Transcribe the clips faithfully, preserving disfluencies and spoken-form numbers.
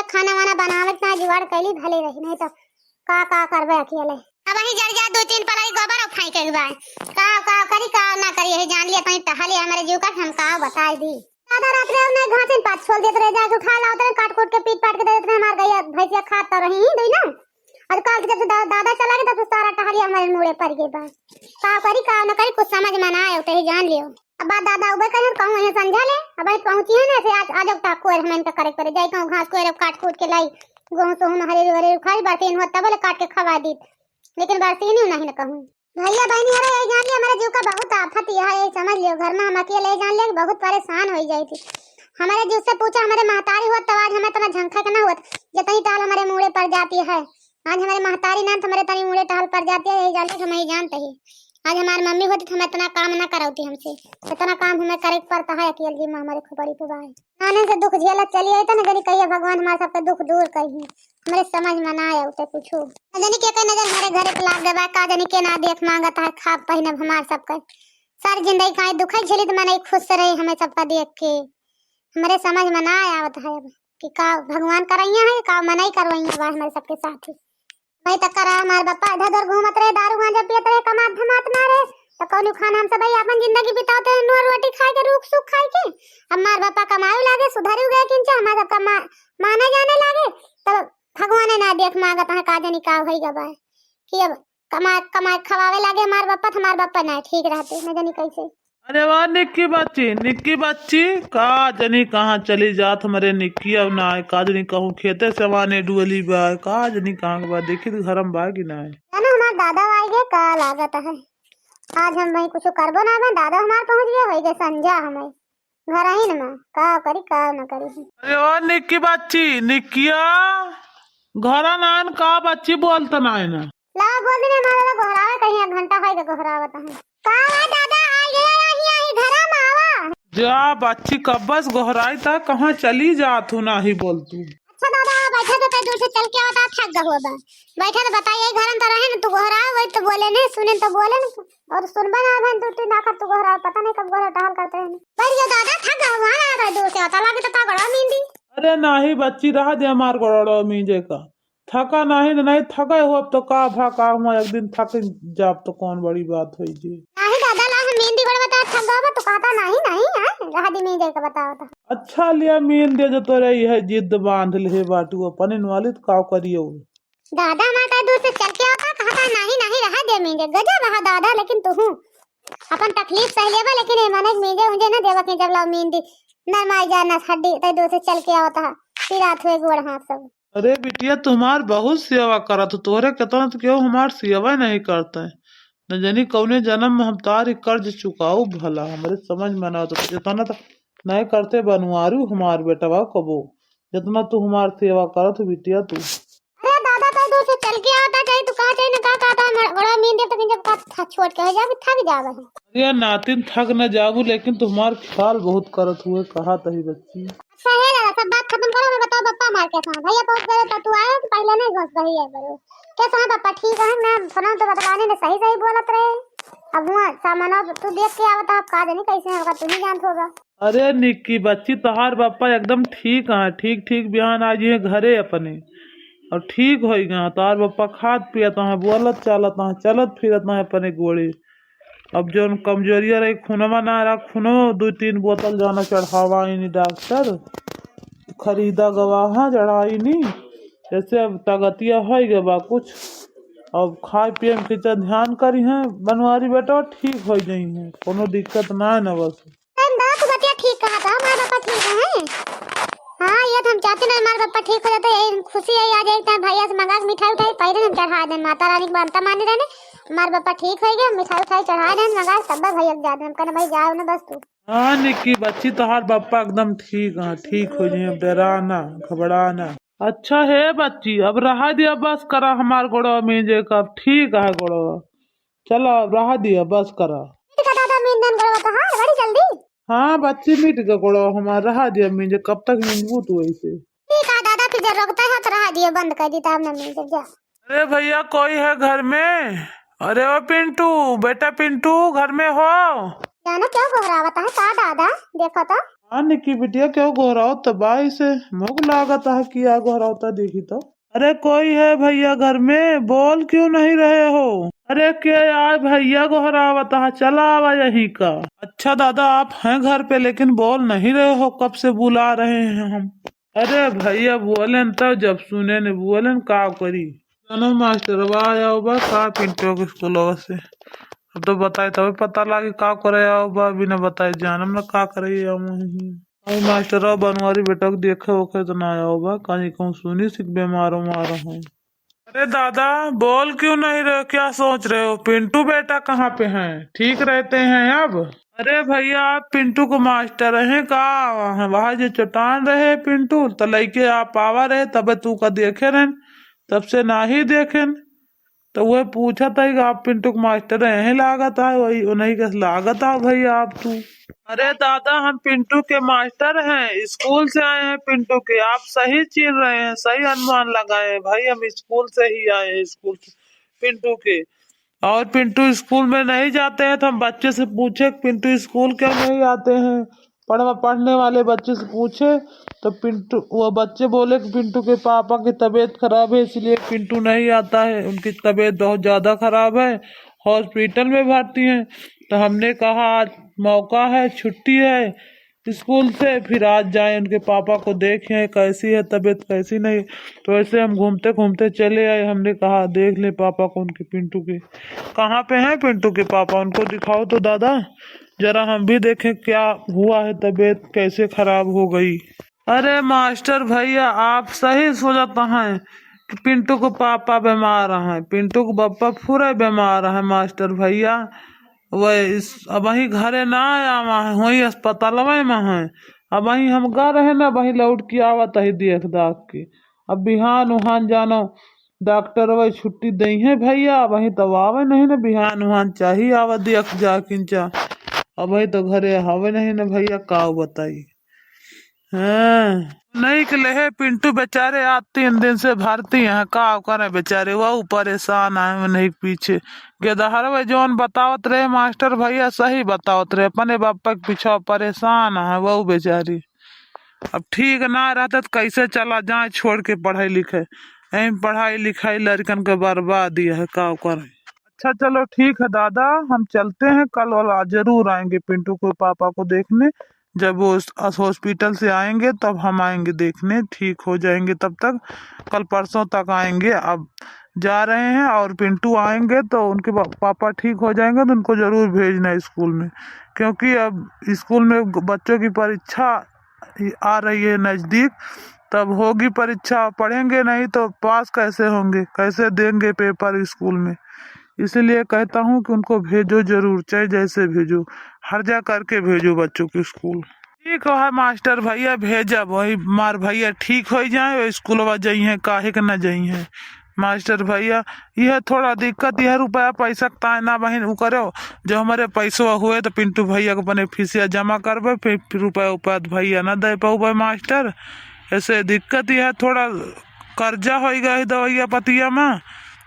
खाना वाना बनावे के ना जुगाड़ कैली भले रही, नहीं तो का का करबे अकेले। अब वही जड़ जा दो तीन पलाई गोबर और फेंके के बा। का का करी का ना करी, यही जान लिया तनी टहली हमरे जीव का, हम का बताई दी। दादा रात रे नहीं घासिन पात छोल देत रहे, जाके उठा लावत रहे, काट कूट के पीट पाट के दे देत रहे, हमार गैया भैंसिया खात तो रही ही दई ना। और काल जब से दा-, दादा चला गए तब से सारा टहली हमारे मूड़े पर गए बा। का करी का ना करी कुछ समझ में ना आए, तही जान लियो। अब बात दादा उबे कहीं कहूँ यहीं समझा ले, अब वही पहुँची है ना, ऐसे आज, आज अब का कोयर हमें इनका करे के पड़े, जाई कहूँ घास कोयर अब काट कूट के लाई, गेहूँ सोहूँ में हरेरू हरेरू खाई, बरसीन हुआ तब ले काट के खवा दी, लेकिन बरसीन ही नहीं न कहूँ। भैया बहनी हरे यही जान लियो, हमारे जीव का बहुत आफत यह है, यही समझ लियो, घर में हम अकेले यही जान लियो कि बहुत परेशान हो जाई थी। हमारे जीव से पूछा, हमारे महतारी हुआ तब आज हमें इतना झंखा के ना हुआ, जितनी टाल हमारे मूड़े पर जाती है। आज हमारे महतारी ना तो हमारे तनी मूड़े टहल पर जाती है, यही जान लियो कि हम यही जानते ही। आज हमारे मम्मी होती तो हमें इतना काम ना करौती हमसे, इतना काम हमें करे के पड़ता है अकेले जी में हमारे खोपड़ी पे बाय। नाने से दुख झेलत चली आई तो न जानी कहिया भगवान हमारे सबके दुख दूर करी, हमरे समझ में ना आवते कुछो। न जानी के के नजर हमारे घरे पे लाग गए बा, का जानी के ना देख मांगत है, खाब पहिनब हमार सबके। सारी जिंदगी काहे दुख है झेली तो मैं नहीं खुश रही हमें सबका देख के। हमरे समझ में ना आवत है अब कि का भगवान करैया है, का मनई करवैया बा हमारे सबके साथ। वही तक करा हमार बापा इधर उधर घूमत रहे, दारू गांजा पियत रहे, कमात धमात ना रहे, तो कौन खान हम सब भाई अपन जिंदगी बितावत रहे, नून रोटी खाए के, रूख सूख खाए के। अब हमार बापा कमाए लागे, सुधरी गए किंचा, हमार सबका मा-, माने जाने लागे, तब भगवान ना देख मांगत है का जानी का होई गबा कि अब कमा कमा खवावे लागे हमार बापा, तो हमार बापा ना ठीक रहते, न जानी कैसे। अरे वाह निक्की बच्ची, निक्की बच्ची, का जनी कहाँ चली जात हमरे निक्की, अब ना आए, का जनी कहूँ खेते से वाने डुअली बा, का जनी कहाँ के बा, देखी तो घर में बा कि ना आए। जानो हमार दादा आए गए, का लागत है, आज हम वही कुछ करबो ना बा, दादा हमार पहुँच गए, होई गए संझा हमें घर ही न में, का करी, का न करी। अरे वाह निक्की बच्ची, निक्किया, घर ना आन का बच्ची बोलत ना है ना। ला बोल दे, हमारा गोहरावा कहीं एक घंटा होई के गोहरावत है। का बा दादा, आ गया, यहीं, यहीं घरा में आवा। जा बच्ची, कब्बस गोहराई ता, कहाँ चली जात हूँ, नाही बोल तू। अच्छा दादा, बैठा तो तै दूर से चल के आवता, थक गए होबा। बैठा तो बताई, यही घर में तो रहे न, तू गोहरावा, वही तो बोले नहीं, सुने तो बोले न, और सुनबे ना भन, दो तीन आखर तू गोहरावा, पता नहीं कब गोहरा टहल करते हैं। बैठ गया दादा, थक गए, वहाँ आया था दूर से, आता लागे तो ता गड़ा मींदी। अरे नाही बच्ची, रहा दे हमार गोड़वा मींजे का। थका नाही तो नहीं थका हो, अब तो का भा का हुआ, एक दिन थक जाब तो कौन बड़ी बात होई जी। नाही दादा, ला हम मेहंदी गोड़वा ता थक गवा, तू कहता नाही, नाही, हाँ? रहा दे मींजे का बतावा ता। अच्छा लिया मींजे, जो तोरे यह जिद बांध ले बाटू अपन इन वाली, तो का करियो। दादा हमार का दूर से चल के आवता, कहता नाही, नाही, रहा दे मींजे, गजब रहा दादा, लेकिन तू हूँ अपन तकलीफ सह लेबा, लेकिन ये मने मींजे उंजे ना देवा के जब लाओ मेहंदी, न माई जा न हड्डी, तै दूर से चल के आवता, फिर रात हुए गोड़ हाथ सब। अरे बिटिया, तुम्हार बहुत सेवा करत हो, तोहरे केतना तो केहू हमार सेवा नहीं करते। न जानी कौने जन्म में हम तारी कर्ज चुकाऊ भला, हमरे समझ में ना आवत। जितना तो नहीं करते बनवारू हमार बेटवा कबो, जितना तू हमार सेवा करत हो बिटिया तू। अरे दादा, तो दूर से चल के आवता, चाहे तू कहा चाहे ना कहा, कहा था बड़ा मीन देव, तो जब का था छोड़ के हो जाबे, थक जाबे। अरे नातिन, थक न जाबू, लेकिन तुम्हार ख्याल बहुत करत हुए, कहा तही बच्ची। अच्छा हे दादा, सब बात खत्म करो, मैं बताओ बप्पा मार के था। भैया पहुंच गए तो तू आए कि पहले नहीं पहुंच गई है बड़े? कैसा है बप्पा, ठीक है ना? फोन तो बतलाने ने सही सही बोलत रहे। अब हुआ सामान अब तू देख के आवत, आप का जानी कैसे है, अगर तू ही जानत होगा। अरे निक्की बच्ची, तोहार बप्पा एकदम ठीक है, ठीक ठीक बिहान आ जिहे घरे अपने, और ठीक होई गए। तोहार बप्पा खात पियत हैं, बोलत चालत हैं, चलत फिरत हैं अपने गोड़े। अब जौन कमजोरिया रही, खूनवा ना रहा, खूनो दो तीन बोतल जाना चढ़ावा इनी डॉक्टर, खरीदा गवा है, चढ़ाई नी। जैसे अब ताकतिया होई गए बा कुछ, अब खाए पिए में कितना ध्यान करी हैं बनवारी बेटा, ठीक हो जाई हैं, कोनो दिक्कत ना है ना बस। तन दादा, तू बतिया ठीक कहा था, हमार बप्पा ठीक है। हाँ, ये तो हम चाहते ना, हमार बप्पा ठीक हो जाते, यही खुशी है, आ जाए, तहाँ भैया से मंगा के मिठाई उठाई, पहले हम चढ़ा दें, माता रानी के मानता माने रहने, हमार बप्पा ठीक हो गया, मिठाई उठाई चढ़ा दें, मंगा के, तब भैया के जा दें, हम कहने, "भाई जाओ ना बस तू।" हाँ निक्की बच्ची, तोहार बप्पा एकदम ठीक है, ठीक हो जाए, अब डरा ना, घबरा ना। अच्छा हे बच्ची, अब रहा दिया, बस करा हमार गोड़वा मींजे का, अब ठीक है गोड़वा। चला, अब रहा दिया, बस करा। ठीक है दादा, मीन देन गोड़वा तो, हाँ, बड़ी जल्दी। हाँ बच्ची, मिट गए गोड़वा हमार, रहा दिया मींजे, कब तक मींजबू तू ऐसे? ठीक है दादा, फिर जब रोकते हो तो रहा दियो, बंद कर दी, तब ना मींजे जा। अरे भैया, कोई है घर में? अरे ओ पिंटू, बेटा पिंटू, घर में हो? जानो क्यों गोहरावत है का दादा? देखो तो। हाँ निक्की बिटिया, क्यों गोहरावत बा इसे? मुख लागत है कि या गोहरावत, देखी तो। अरे कोई है भैया घर में? बोल क्यों नहीं रहे हो? अरे के आए भैया गोहरावत है, चला आवा यहीं का। अच्छा दादा, आप हैं घर पे लेकिन बोल नहीं रहे हो, कब से बुला रहे हैं हम। अरे भैया बोलेन तब जब सुनेन, बोलेन का करी। जानो मास्टरवा आया बा का पिंटू के स्कूलवा से? अब तो बताई तबे पता लागी का करे आया बा, बिना बताए जानम ना का करे आया वहीं। अरे मास्टरवा बनवारी बेटा के देखे ओखे तो ना आया बा, कहीं कहूँ सुनी सिक बीमार उमार हो। अरे दादा, बोल क्यों नहीं रहे, क्या सोच रहे हो? पिंटू बेटा कहाँ पे हैं? ठीक रहते हैं अब? अरे भैया, आप पिंटू को मास्टर हैं का? वहाँ, वहाँ जो चट्टान रहे पिंटू, तो लइके आप आवा रहे, तबे तू का देखे रहन, तब से ना ही देखेन। तो वह पूछत है कि आप पिंटू के मास्टर हैं, लागत है, वही उन्हीं के लागत है भैया आप तू। अरे दादा, हम पिंटू के मास्टर हैं, स्कूल से आए हैं पिंटू के। आप सही चिन रहे हैं, सही अनुमान लगाए हैं भाई, हम स्कूल से ही आए हैं, स्कूल से पिंटू के। और पिंटू स्कूल में नहीं जाते हैं तो हम बच्चे से पूछे, "पिंटू स्कूल क्यों नहीं आते हैं?" पढ़-, पढ़ने वाले बच्चे से पूछे तो पिंटू, वो बच्चे बोले कि पिंटू के पापा की तबीयत खराब है, इसलिए पिंटू नहीं आता है, उनकी तबीयत बहुत ज़्यादा खराब है, हॉस्पिटल में भर्ती हैं। तो हमने कहा, "आज मौका है, छुट्टी है स्कूल से, फिर आज जाएं उनके पापा को देखें कैसी है तबीयत, कैसी नहीं।" तो ऐसे हम घूमते घूमते चले आए। हमने कहा, "देख ले पापा को उनके पिंटू के, कहाँ पे हैं पिंटू के पापा, उनको दिखाओ तो दादा, जरा हम भी देखें क्या हुआ है, तबीयत कैसे खराब हो गई।" अरे मास्टर भैया, आप सही सोचत हैं कि पिंटू के पापा बीमार हैं, पिंटू के पापा पूरा बीमार हैं मास्टर भैया। वह इस, अबहीं घरे ना आवा है, वहीं अस्पतालवे में है। अबहीं हम गा रहे ना, अबहीं लौट के आवत है देख दाख के। अब बिहान उहान जानो डॉक्टर वह छुट्टी दइहें भैया, अबहीं तो आवे नहीं ना, बिहान उहान चाही आवा देख जा किंचा। अबहीं तो घरे आवे नहीं ना भैया, का बताई। हाँ, नहीं के लेहे पिंटू बेचारे आज तीन दिन से भर्ती हैं, का करे बेचारे, वहू परेशान हैं उन्हीं के पीछे। गेदहरवे जौन बतावत रहे मास्टर भैया, सही बतावत रहे, अपने बापा के पीछे परेशान हैं वहू बेचारी। अब ठीक ना रहते तो कैसे चला जाए छोड़ के पढ़ाई लिखाई, यहीं पढ़ाई लिखाई लड़कन के बर्बादी है, का करे। अच्छा चलो ठीक है दादा, हम चलते हैं, कल वाला जरूर आएंगे पिंटू के पापा को देखने। जब वो उस, अस हॉस्पिटल से आएंगे तब हम आएंगे देखने, ठीक हो जाएंगे तब तक, कल परसों तक आएंगे। अब जा रहे हैं और पिंटू आएंगे तो उनके पा-, पापा ठीक हो जाएंगे तो उनको जरूर भेजना है स्कूल में, क्योंकि अब स्कूल में ग-, बच्चों की परीक्षा आ रही है नजदीक, तब होगी परीक्षा, पढ़ेंगे नहीं तो पास कैसे होंगे, कैसे देंगे पेपर स्कूल में। इसीलिए कहता हूँ कि उनको भेजो जरूर, चाहे जैसे भेजो, हर जा करके भेजो बच्चों को स्कूल। ठीक है मास्टर भैया, भेजब। वही मार भैया ठीक हो जाए, वही स्कूलवा जइहें, काहे के ना जइहें। मास्टर भैया, यह थोड़ा दिक्कत, यह रुपया पैसा के ताए ना बहिन उ करो, जो हमरे पैसवा हुए तो पिंटू भैया के अपने फीसिया जमा करबे, फिर रुपया उपया तो भैया ना दे पाउबे मास्टर। ऐसे दिक्कत यह थोड़ा कर्जा होई गए दवाइया पतिया में,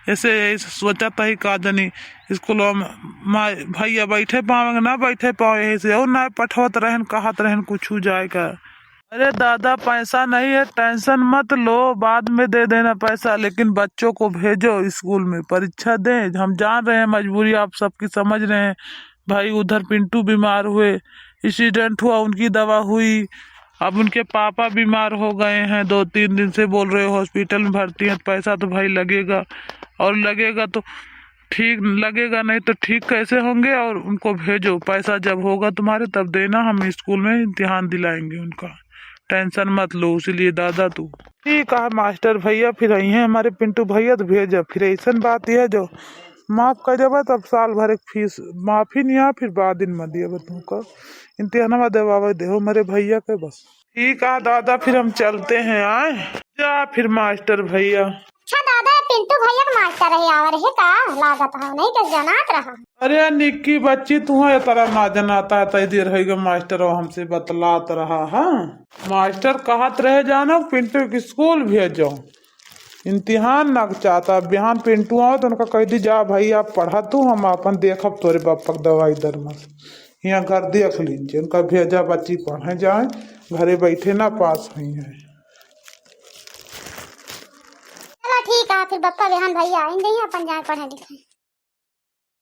ऐसे यही सोचत ही का जनी स्कूलवा में माँ भैया बैठे पावे ना बैठे पावे, यही से और ना पठवत रहन, कहत रहन कुछ जाए का। अरे दादा, पैसा नहीं है, टेंशन मत लो, बाद में दे देना पैसा, लेकिन बच्चों को भेजो स्कूल में, परीक्षा दें। हम जान रहे हैं मजबूरी, आप सबकी समझ रहे हैं भाई। उधर पिंटू बीमार हुए, एक्सीडेंट हुआ, उनकी दवा हुई, अब उनके पापा बीमार हो गए हैं, दो तीन दिन से बोल रहे हो हॉस्पिटल में भर्ती हैं, तो पैसा तो भाई लगेगा और लगेगा तो ठीक लगेगा, नहीं तो ठीक कैसे होंगे? और उनको भेजो, पैसा जब होगा तुम्हारे तब देना, हम स्कूल में इम्तिहान दिलाएंगे उनका, टेंशन मत लो उसके लिए दादा तू। ठीक है मास्टर भैया, फिर आई हैं हमारे पिंटू भैया तो भेजब। फिर ऐसन बात यह जो माफ कर देबा तब साल भर एक फीस माफी नहीं आ, फिर बाद दिन में दिया तुमको इम्तिहान देवावे देहो मेरे भैया के बस। ठीक है दादा, फिर हम चलते हैं, आए जा फिर मास्टर भैया। अच्छा दादा, पिंटू भैया के मास्टर रहे आवर है का? लागत है नहीं के जनात रहा। अरे निक्की बच्ची, तू है तरह ना जनाता है, तई देर है मास्टर हमसे बतलात रहा है। मास्टर कहत रहे जानो पिंटू के स्कूल भेजो, इम्तिहान ना चाहता। बिहान पिंटू आओ तो उनका कह दी, "जा भाई आप पढ़ा तू, हम अपन देखब तोरे बापा के दवाई दरमस।" यहाँ घर देख लीजिए, उनका भेजा बच्ची पढ़े जाए, घरे बैठे ना पास हुई है। चलो ठीक है, फिर बप्पा बिहान भैया आएंगे ही, अपन जाए पढ़े लिखे।